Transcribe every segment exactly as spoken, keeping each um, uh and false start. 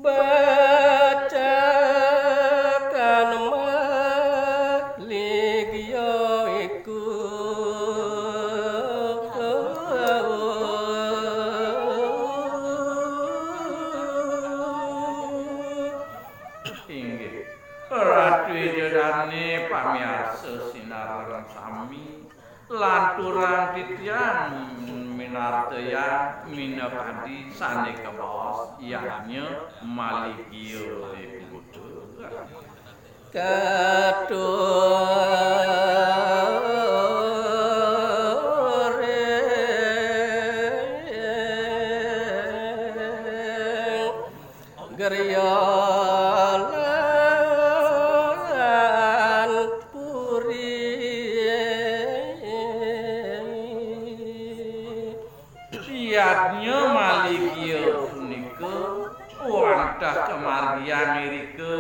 Bacakan maligya iku. Inggih. Ratu Idane pamiarsa sinareng sami, lanturang titiang minartayang minakadi sane kabaos yadnya maligiya punika. Katuring griya lan puri. Yadnya maligiya punika wantah kamargiang irika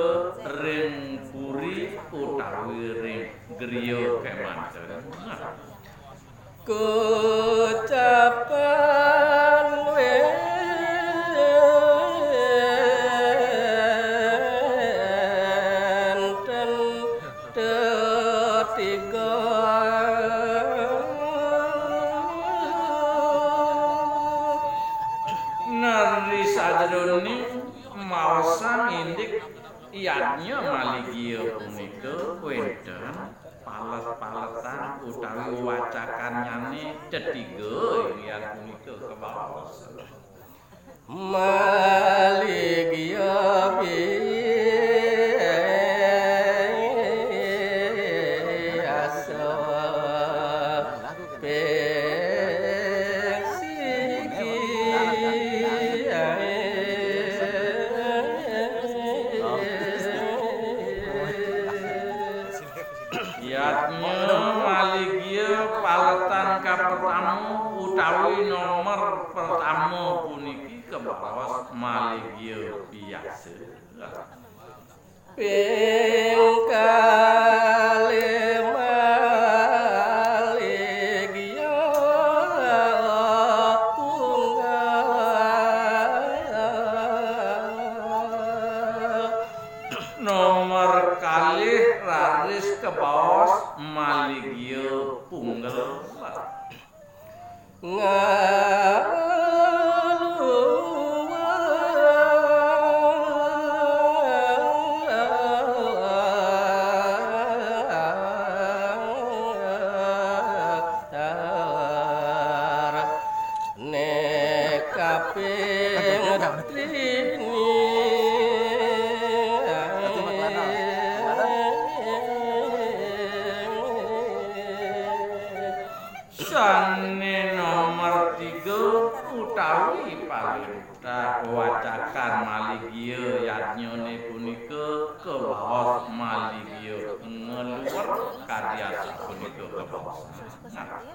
ring puri utawi ring griya kemanten. Kocapan wenten tetiga. Nari sajeroning maosang indik yadnya maligiya punika wenten palet-paletan utawi wacakannyane tetiga, inggih punika kabaos. Maligiya biasa ping siki. Yadnya maligiya paletan kapertama utawi nomor pertama puniki kabaos maligiya biasa. Ping kalih maligiya punggah. Nomor kalih raris kabaos maligiya punggel. Ngaluar. Nek kaping trini. Sane nomor tiga utawi paling utah wacakan maligiya yadnyane punika kabaos maligiya ngaluar kadi asapunika kabaos. Nah,